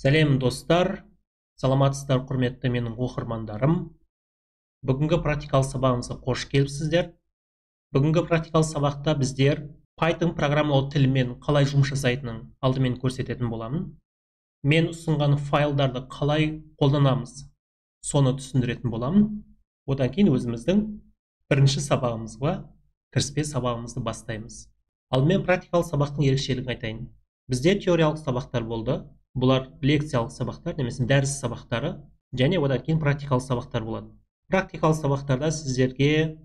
Сәлем достар, саламатсыздар құрметті менің оқырмандарым. Бүгінгі практикалық сабағымызға қош келіпсіздер. Бүгінгі практикалық сабақта біздер Python программалау тілімен қалай жұмыс жасайтынын алдымен көрсететін боламын. Мен ұсынған файлдарды қалай қолданамыз, соны түсіндіретін боламын. Одан кейін өзіміздің бірінші сабағымызға, кіріспе сабағымызды бастаймыз. Алдымен практикалық сабақтың ерекшелігін айтайын. Бізде теориялық сабақтар болды. Бұлар лекциялық сабақтар немесе дәріс сабақтары және одан кейін практикалық сабақтар болады. Практикалық сабақтарда сіздерге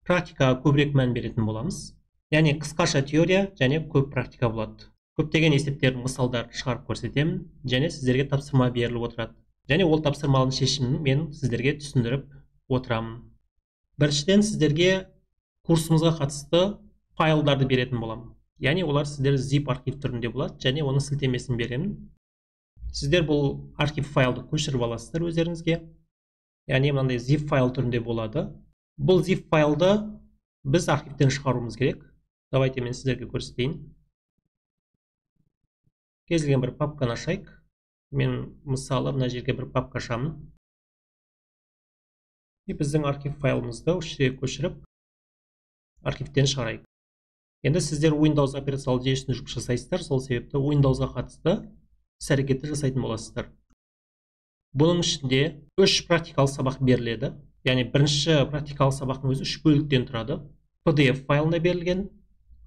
практикаға көбірек мән беретін боламыз. Яғни қысқаша теория және көп практика болады. Көптеген есептердің мысалдар шығарып көрсетемін және сіздерге тапсырма беріліп отырады. Және ол тапсырманың шешімін мен сіздерге түсіндіріп отырамын. Біріншіден сіздерге курсымызға қатысты файлдарды беретін боламын. Яғни олар сіздер zip архив түрінде болады және оның сілтемесін беремін. Сіздер бұл архив файлды көшіріп аласыздар өздеріңізге. Яғни мынандай zip файл түрінде болады. Бұл zip файлды біз архивтен шығаруымыз керек. Давайте мен сіздерге көрсетейін. Кез келген бір папканы ашайық. Мен мысалы мына жерге бір папка ашамын. И біздің архив файлымызды осы жерге көшіріп архивтен шығарайық. Енді сіздер Windows операциялық жүйесінде жұмыс жасайсыздар, сол себепті Windowsға қатысты іс-әрекетті жасайтын боласыздар. Бұның ішінде 3 практикалық сабақ беріледі. Яғни бірінші практикалық сабақтың өзі 3 бөліктен тұрады. PDF файлында берілген,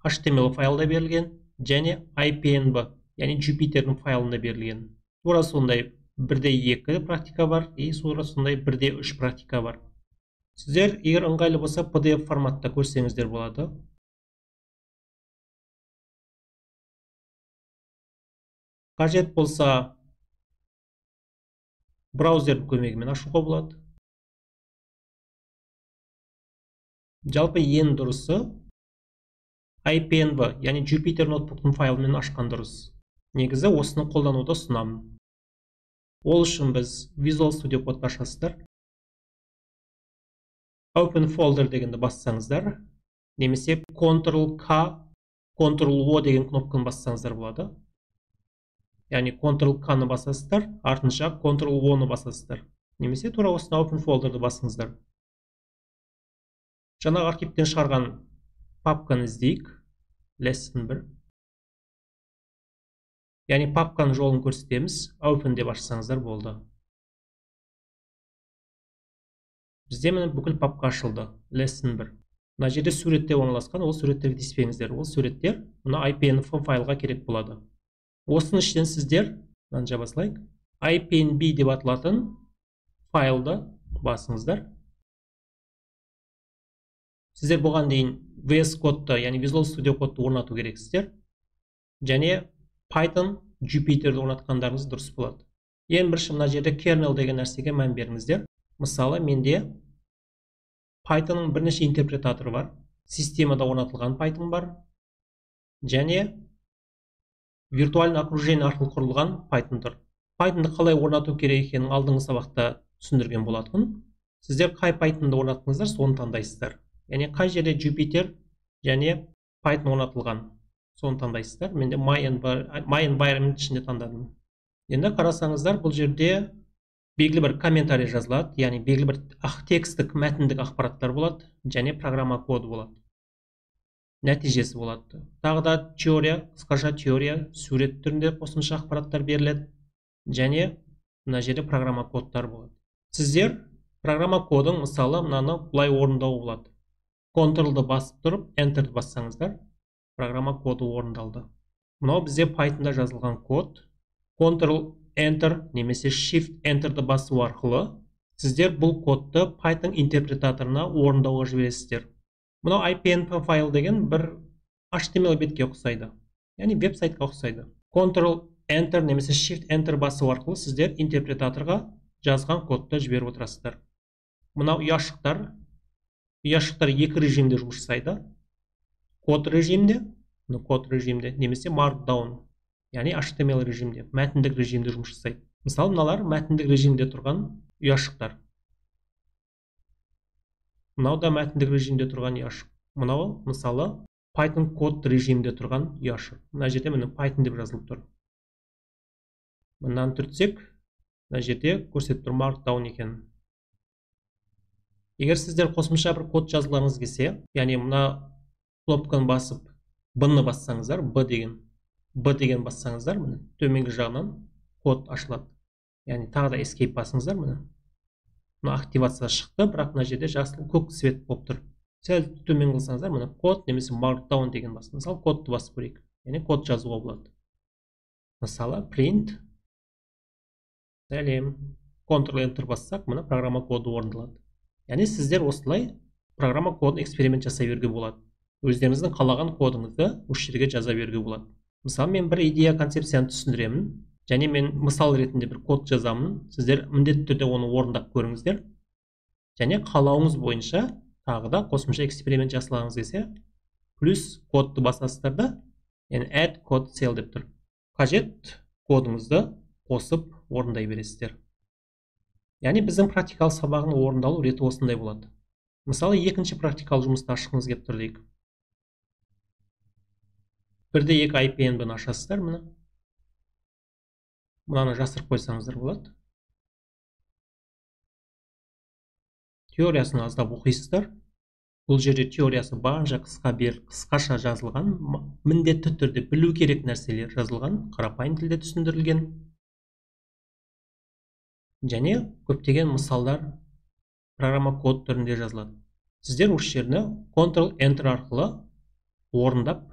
HTML файлында берілген және IPNB, яғни Jupyter'дің файлында берілген. Тура сондай 1-2 практика бар, и тура сондай 1-3 практика бар. Сіздер егер ыңғайлы болса PDF форматта көрсеңіздер болады. Қажет болса браузердің көмегімен ашуға болады. Жалпы ең дұрысы IPNB, яғни Jupyter ноутбуктың файлымен ашқан дұрыс. Негізі осыны қолдануды ұсынамын. Ол үшін біз Visual Studio Code ашасыздар. Open Folder дегенді бассаңыздар, немесе Ctrl K, Ctrl O деген кнопканы бассаңыздар болады. Яғни Ctrl K-ны басасыздар, артынша Ctrl O-ны басасыздар. Немесе тура осыны Open Folder-ды басыңыздар. Жаңағы архивтен шығарған папканы іздейік. Lesson 1. Яғни папканың жолын көрсетеміз. Open деп ашсаңыздар болды. Бізде міне бүкіл папка ашылды. Lesson 1. Мына жерде суреттер орналасқан, ол суреттерге тиіспеңіздер. Ол суреттер мына IPNF файлға керек болады. Осының ішінен сіздер, мынаны жаба салайық, IPNB деп аталатын файлды басыңыздар. Сіздер бұған дейін VS Code-ты, яғни Visual Studio Code-ты орнату керексіздер. Және Python Jupyter-ді орнатқандарыңыз дұрыс болады. Ең бірінші мына жерде kernel деген нәрсеге мән беріңіздер. Мысалы, менде Python'ың бірнеше интерпретаторы бар. Системада орнатылған Python бар. Және виртуальный окружение арқылы құрылған Python тұр. Python'ды қалай орнату керек екенін алдыңғы сабақта түсіндірген болатын. Сіздер қай Python'ды орнаттыңыздар, соны таңдайсыздар. Яғни қай жерде Jupyter және Python орнатылған, соны таңдайсыздар. Менде My Environment ішінде таңдадым. Енді қарасаңыздар, бұл жерде белгілі бір комментарий жазылады, яғни белгілі бір текстік, мәтіндік ақпараттар болады және программа коды болады. Нәтижесі болады. Тағы да теория, қысқаша теория, сурет түрінде қосымша ақпараттар беріледі және мына жерде программа кодтар болады. Сіздер программа кодын мысалы мынаны былай орындауға болады. Ctrl-ды басып тұрып, Enter-ді бассаңыздар, программа коды орындалды. Мынау бізде Python-да жазылған код. Ctrl Enter немесе Shift Enter-ді басу арқылы сіздер бұл кодты Python интерпретаторына орындауға жібересіздер. Мынау IPNP файл деген бір HTML бетке ұқсайды. Яғни веб-сайтқа ұқсайды. Ctrl Enter немесе Shift Enter басу арқылы сіздер интерпретаторға жазған кодты жіберіп отырасыздар. Мынау ұяшықтар. Ұяшықтар екі режимде жұмыс жасайды. Код режимде, код режимде немесе Markdown, яғни HTML режимде, мәтіндік режимде жұмыс жасайды. Мысалы, мыналар мәтіндік режимде тұрған ұяшықтар. Мынау да мәтіндік режимде тұрған ұяшық. Мынау, мысалы, Python код режимде тұрған ұяшық. Мына жерде міне Python деп жазылып тұр. Мынаны түртсек, мына жерде көрсетіп тұр Markdown екен. Егер сіздер қосымша бір код жазғыларыңыз келсе, яғни мына кнопканы басып B-ны бассаңыздар, B деген бассаңыздар, міне төменгі жағынан код ашылады. Яғни тағы да Escape басыңыздар, міне. Мына активация шықты, бірақ мына жерде жасыл көк цвет болып тұр. Сәл төмен қылсаңыздар, міне код немесе Markdown деген басты. Мысалы, кодты басып көрейік. Яғни код жазуға болады. Мысалы, print сәлем, Ctrl Enter бассақ, мына программа коды орындалады. Яғни сіздер осылай программа кодын эксперимент жасай беруге болады. Өздеріңіздің қалаған кодыңызды осы жерге жаза беруге болады. Мысалы, мен бір идея концепцияны түсіндіремін, және мен мысал ретінде бір код жазамын. Сіздер міндетті түрде оны орындап көріңіздер. Және қалауыңыз бойынша тағы да қосымша эксперимент жасағыңыз келсе, плюс кодты басасыздар да, яғни add code cell деп тұр. Қажет кодыңызды қосып орындай бересіздер. Яғни біздің практикалық сабағының орындалу реті осындай болады. Мысалы, екінші практикалық жұмысты ашқыңыз келіп тұр дейік. Бірде екі IPNB-ні ашасыздар, міне. Мынаны жасырып қойсаңыздар болады. Теориясын аздап оқисыздар. Бұл жерде теориясы барынша қысқаша жазылған, міндетті түрде білу керек нәрселер жазылған, қарапайым тілде түсіндірілген. Және көптеген мысалдар программа код түрінде жазылады. Сіздер осы жеріне Ctrl Enter арқылы орындап,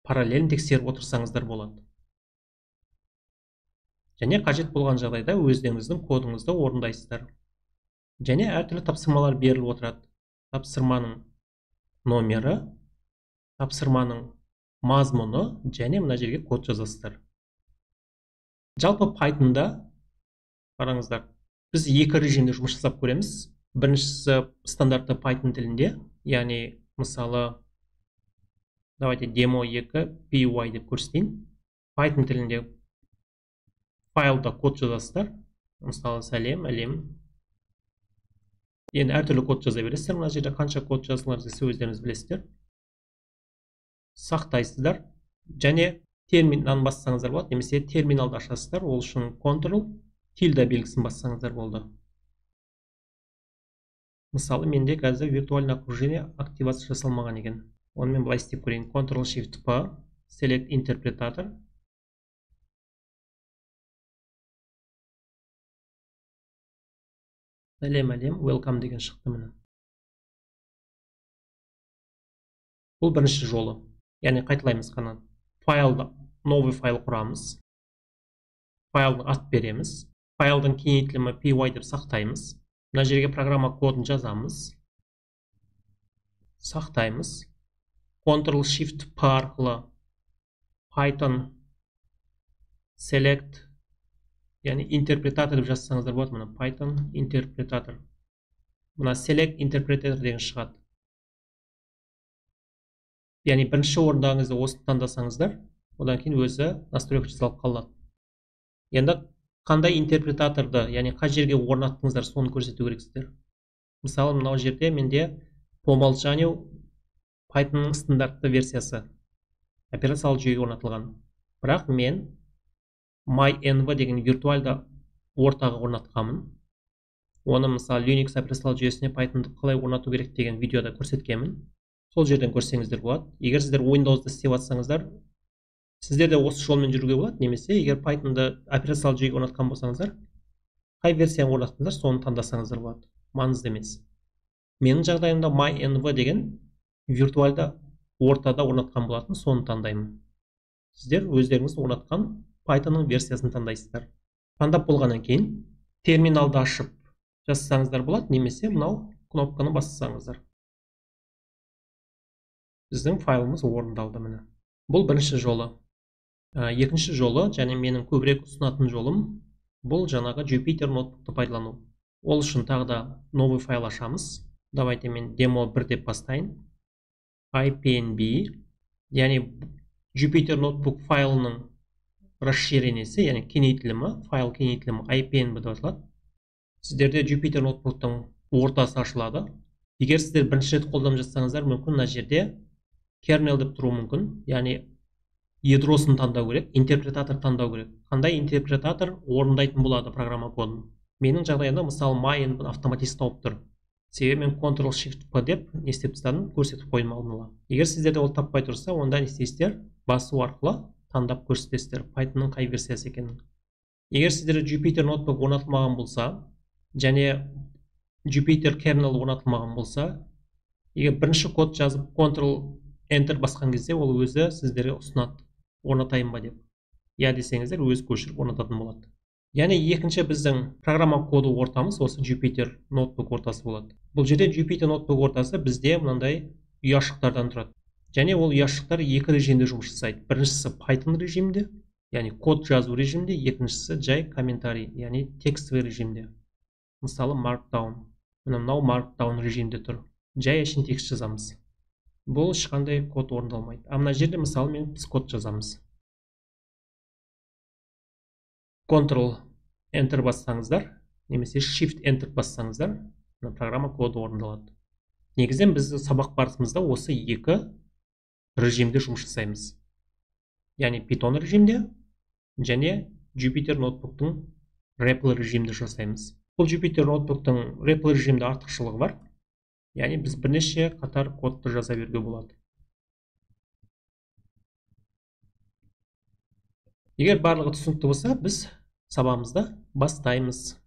параллелін тексеріп отырсаңыздар болады. Және қажет болған жағдайда өздеріңіздің кодыңызды орындайсыздар. Және әртүрлі тапсырмалар беріліп отырады. Тапсырманың номері, тапсырманың мазмұны және мына жерге код жазасыздар. Жалпы Python'да қараңыздар, біз екі режимде жұмыс жасап көреміз. Біріншісі стандартты Python тілінде, яғни мысалы, давайте demo 2 py деп көрсетейін. Python тілінде файлда код жазасыздар. Мысалы, сәлем, әлем. Енді әртүрлі код жаза бересіздер. Мына жерде қанша код жазылар десе өздеріңіз білесіздер. Сақтайсыздар. Және терминалын бассаңыздар болады, немесе терминалды ашасыздар. Ол үшін Ctrl тильда белгісін бассаңыздар болды. Мысалы, менде қазір виртуальное окружение активация жасалмаған екен. Оны мен былай істеп көрейін. Ctrl Shift P, Select Interpretator. Сәлем әлем, welcome деген шықты міне. Бұл бірінші жолы. Яғни қайталаймыз қана. Файлды, новый файл құрамыз. Файлдың ат береміз. Файлдың кеңейтілімі py деп сақтаймыз. Мына жерге программа кодын жазамыз. Сақтаймыз. Ctrl Shift P арқылы Python Select, яғни интерпретатор деп жазсаңыздар болады. Мына Python интерпретатор. Мына Select интерпретатор деген шығады. Яғни бірінші орындағыңызда осыны таңдасаңыздар, одан кейін өзі настройка жасалып қалады. Енді қандай интерпретаторды, яғни қай жерге орнаттыңыздар, соны көрсету керексіздер. Мысалы, мынау жерде менде по умолчанию Python'ның стандартты версиясы операциялық жүйеге орнатылған. Бірақ мен MyEnv деген виртуалды ортаға орнатқанмын. Оны мысалы Linux операциялық жүйесіне Python'ды қалай орнату керек деген видеода көрсеткенмін. Сол жерден көрсеңіздер болады. Егер сіздер Windows'да істеп жатсаңыздар, сіздер де осы жолмен жүруге болады, немесе егер Python'ды операциялық жүйеге орнатқан болсаңыздар, қай версияны орнаттыңыздар, соны таңдасаңыздар болады. Маңызды емес. Менің жағдайымда MyEnv деген виртуалды ортада орнатқан болатын, соны таңдаймын. Сіздер өздеріңіз орнатқан Python'ның версиясын таңдайсыздар. Таңдап болғаннан кейін терминалды ашып жазсаңыздар болады, немесе мынау кнопканы бассаңыздар. Біздің файлымыз орындалды міне. Бұл бірінші жолы. Екінші жолы, және менің көбірек ұсынатын жолым, бұл жаңағы Jupyter ноутбукты пайдалану. Ол үшін тағы да новый файл ашамыз. Давайте мен демо 1 деп бастайын. IPNB, яғни Jupyter ноутбук файлының расширениесі, яғни кеңейтілімі, файл кеңейтілімі IPNB деп аталады. Сіздерде Jupyter ноутбуктың ортасы ашылады. Егер сіздер бірінші рет қолданып жатсаңыздар, мүмкін мына жерде kernel деп тұруы мүмкін, яғни ядросын таңдау керек, интерпретатор таңдау керек. Қандай интерпретатор орындайтын болады программа кодын? Менің жағдайымда мысалы Main бұны автоматически тауып тұр. Себебі мен Ctrl-Shift-P деп не істеп тастадым, көрсетіп қойдым алдын ала. Егер сіздерде ол таппай тұрса, онда не істейсіздер? Басу арқылы таңдап көрсетесіздер Pythonның қай версиясы екенін. Егер сіздерде Jupyter Notebook орнатылмаған болса, және Jupyter Kernel орнатылмаған болса, егер бірінші код жазып Ctrl-Enter басқан кезде ол өзі сіздерге ұсынады, орнатайын ба деп. Я десеңіздер, өзі көшіріп орнататын болады. Яғни екінші біздің программа коды ортамыз осы Jupyter Notebook ортасы болады. Бұл жерде Jupyter Notebook ортасы бізде мынандай ұяшықтардан тұрады. Және ол ұяшықтар екі режимде жұмыс жасайды. Біріншісі Python режимінде, яғни код жазу режимінде, екіншісі жай комментарий, яғни текстовый режимде. Мысалы Markdown. Мына мынау Markdown режимде тұр. Жай әшейін текст жазамыз. Бұл ешқандай код орындалмайды. А мына жерде мысалы мен біз код жазамыз. Ctrl Enter бассаңыздар, немесе Shift Enter бассаңыздар, мына программа коды орындалады. Негізінен біз сабақ барысымызда осы екі режимде жұмыс жасаймыз. Яғни Python режимде және Jupyter Notebook'тың REPL режимде жасаймыз. Бұл Jupyter Notebook'тың REPL режимде артықшылығы бар. Яғни біз бірнеше қатар кодты жаза беруге болады. Егер барлығы түсінікті болса, біз сабағымызды бастаймыз.